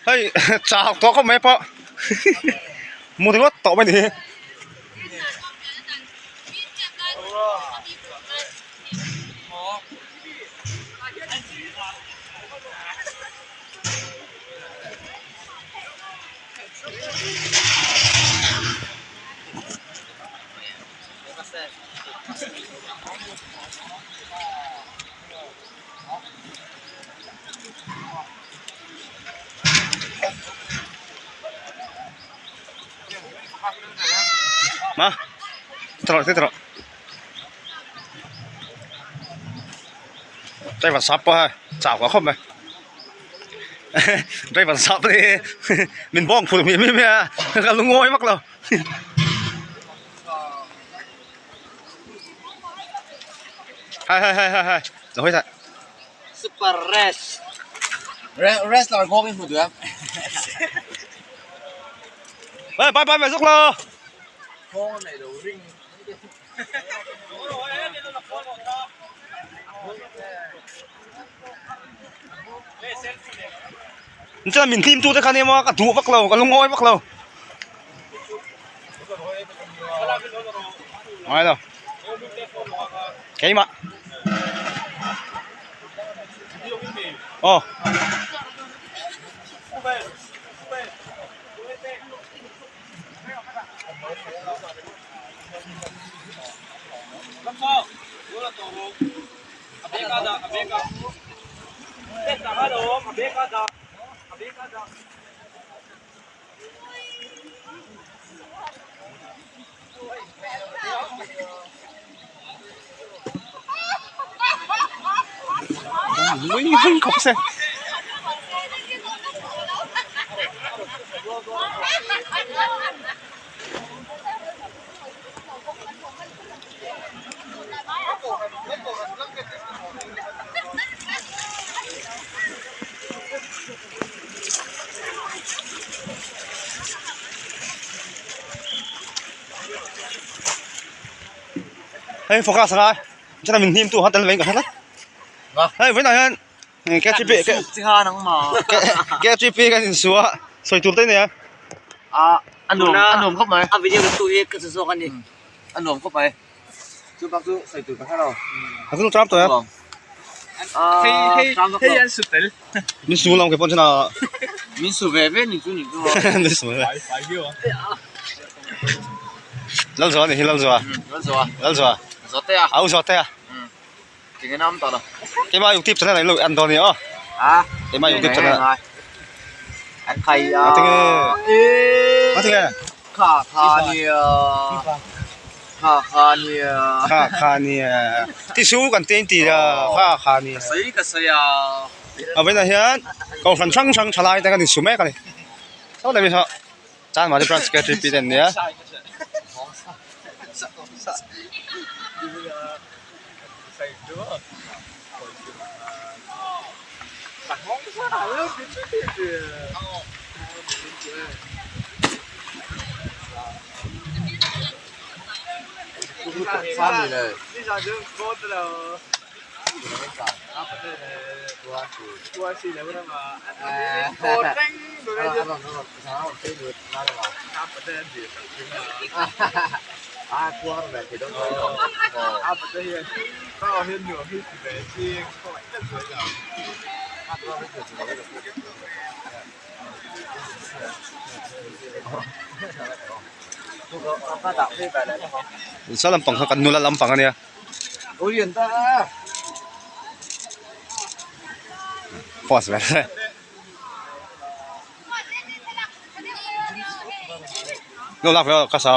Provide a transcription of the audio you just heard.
Hei chau tawh khawp mai pawh mu ringawt tawh mai ni hi. Ma trawh te trawh driver sap pawh hei chau ka khawp mai driver sap hi min bawng phur mi mi a ka lungawi vak lo. Hai hai hai hai hai lo hawi thai. Super rest. Wrestler nghawng in hmu duh em? Ê bye bye mày giúp lo. Nghawng này lo ring. Chuan min hlim tu te kha nia maw ka duh vak lo ka lungawi vak lo. Ngai lo. Keimah. Aw. Nui hung khawp se. Hei focus a ngai chuan min hnim tu kha tel ve in ka hre tlat hei vawiinah hian KTP KTP kan insu a sawi tur te a ni a. A nuam a nuam khawp mai a video tu hi ka che zawk a ni a nuam khawp mai chu bak chu sawi tur ka hre lo a chu tram tawh em hei hei hei an su tel min su lo ke pawh chuan a min su ve ve ni chu ni chu min su ve Lalzua a nih hi Lalzua Lalzua Lalzua Zawtea au Zawtea Tinge nam tawh lo Keimah YouTube channel ah in lo en dawn a ni aw a Keimah YouTube channel ah An khai a Tinge Tinge Kha kha nia Kha kha nia Kha kha nia Tisu kan te in ti a kha kha nia Ka sawi ka sawi a A vawiinah hian kohhran hrang hrang thalai te kan insu mek a ni Saw leh mi saw Chanmari branch KTP te an nia. Saw lampang kha kan nula lampang a nia. Pause ve hle. Lo lak ve aw ka sa.